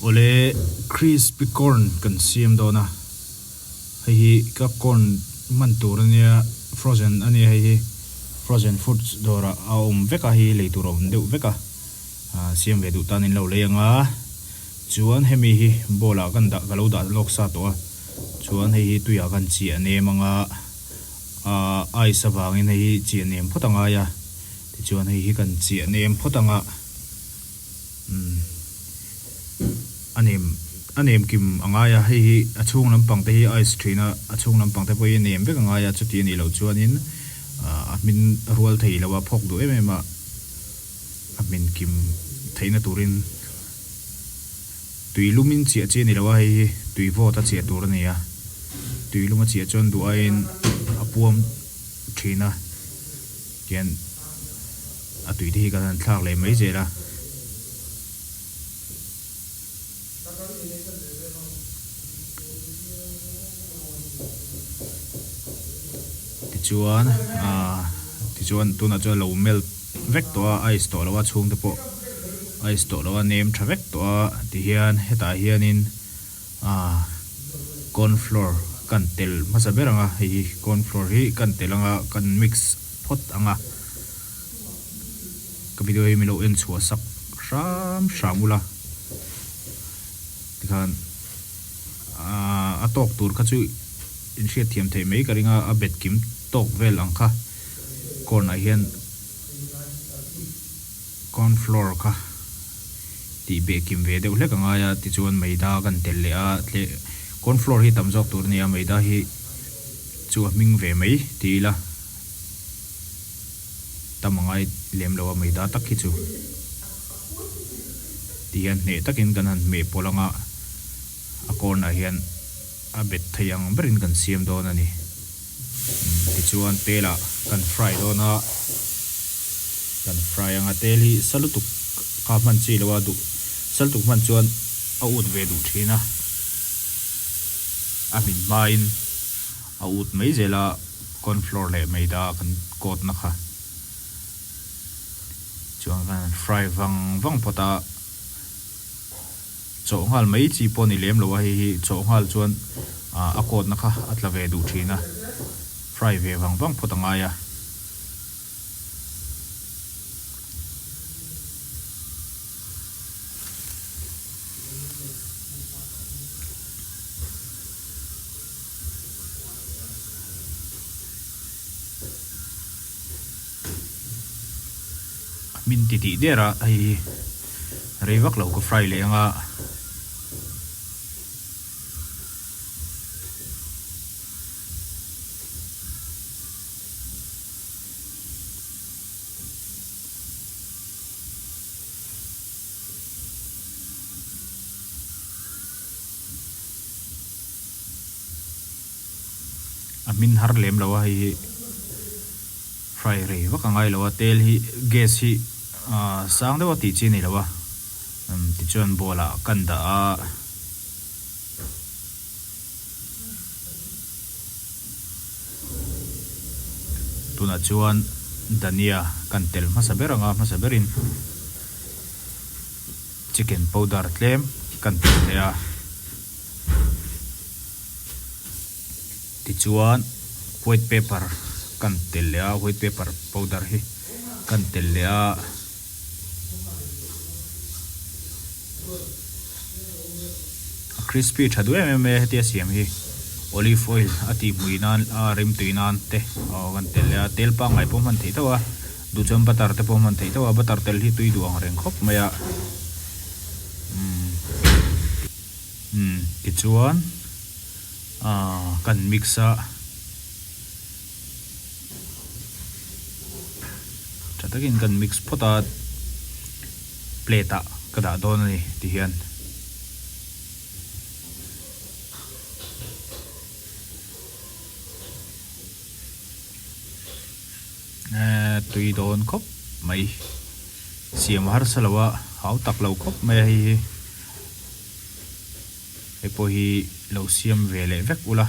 Awle crispy corn kan siam dawn a, hei hi ka corn hman tur ania frozen ania hei hi frozen foods dawrah a awm vek a hei hi lei tur a awm deuh vek a ah siam ve duh tan in lo lei ang a chuan hemi hi bowl ah kan dah ka lo dah lawk sa tawh a chuan hei hi tuiah kan chiah nem ang a ah ice avangin hei hi chiah nem phawt a ngai a tichuan hei hi kan chiah nem phawt ang a. Umm a nem a nem kim a ngai a hei hi a chhung lampang te hi ice thin a a chhung lampang te pawh hi a nem vek a ngai a chuti a nih loh chuanin ah a hmin rual thei lo a phawk duh em em a a hmin kim theihna turin tui lumin chiah chi a ni lo a hei hi tui vawt a chiah tur a ni a tui lum a chiah chuan duh aiin a puam thin a. Tihian a tui te hi kan han thlak leh mai zel a. Tichuan aaa tichuan tunah chuan a lo melt vek tawh a ice tawh lo a chhungte pawh ice tawh lo a nem tha vek tawh a tihian hetah hianin. Aaa corn flour kan tel hmasa ber ang a, hei hi corn flour hi kan tel ang a, kan mix phawt ang a, ka video hi milo en chhuah sak hram hram ula tikhan aaa a tawk tur kha chu in hriat thiam theih mai ka ring a, a bet kim tawk vel ang kha corn ah hian. Corn flour kha tih beh kim ve deuh hlek a ngai a, tichuan maida kan telh leh a, tle corn flour hi tam zawk tur a ni a, maida hi chu a hming ve mai ti ila tam a ngai lem lo a maida tak hi chu ti hian hneh takin kan han hmeh pawlh ang a, a corn ah hian a bet thei ang berin kan siam dawn a ni. Tichuan tel ah kan fry dawn a, kan fry anga tel hi sa lutuk kha hman chi lo a duh, sa lutuk hman chuan a ut ve duh thin a, a hmin hmain a ut mai zel a corn flour leh maida kan coat na kha chuan kan fry vang vang phawt a. Chawh nghal mai chi pawh ni lem lo a, hei hi chawh nghal chuan a kawtna kha a tla ve duh thin a, fry ve vang vang phawt a ngai a. Min ti tih der a, hei hi rei vak lo ka fry leh ang a. A hmin har lem lo a hei hi fry rei vak a ngai lo a tel hi gas hi ahh sang deuh a tih chi a ni lo a tichuan bowl ah kan dah a. Tunah chuan dhania kan tel hmasa ber ang a hmasa berin chicken powder tlem kan tel leh a. Tichuan white pepper kan tel leh a white pepper powder hi kan tel leh a. A crispy tha duh em em mai a hetia siam hi olive oil a tih hmui nan a rim tui nan te aw kan tel leh a tel pangngai pawh hman theih tho a duh chuan butter te pawh hman theih tho a butter tel hi tui duh ang reng khawp mai a umm. Umm tichuan aaa kan mix a tha takin kan mix phawt a plate ah ka dah dawn a ni tihian. Eee tui dawn khawp mai siam harsa lo a hau tak lo khawp mai a hei hi. Hei pawh hi lo siam ve leh vek ula.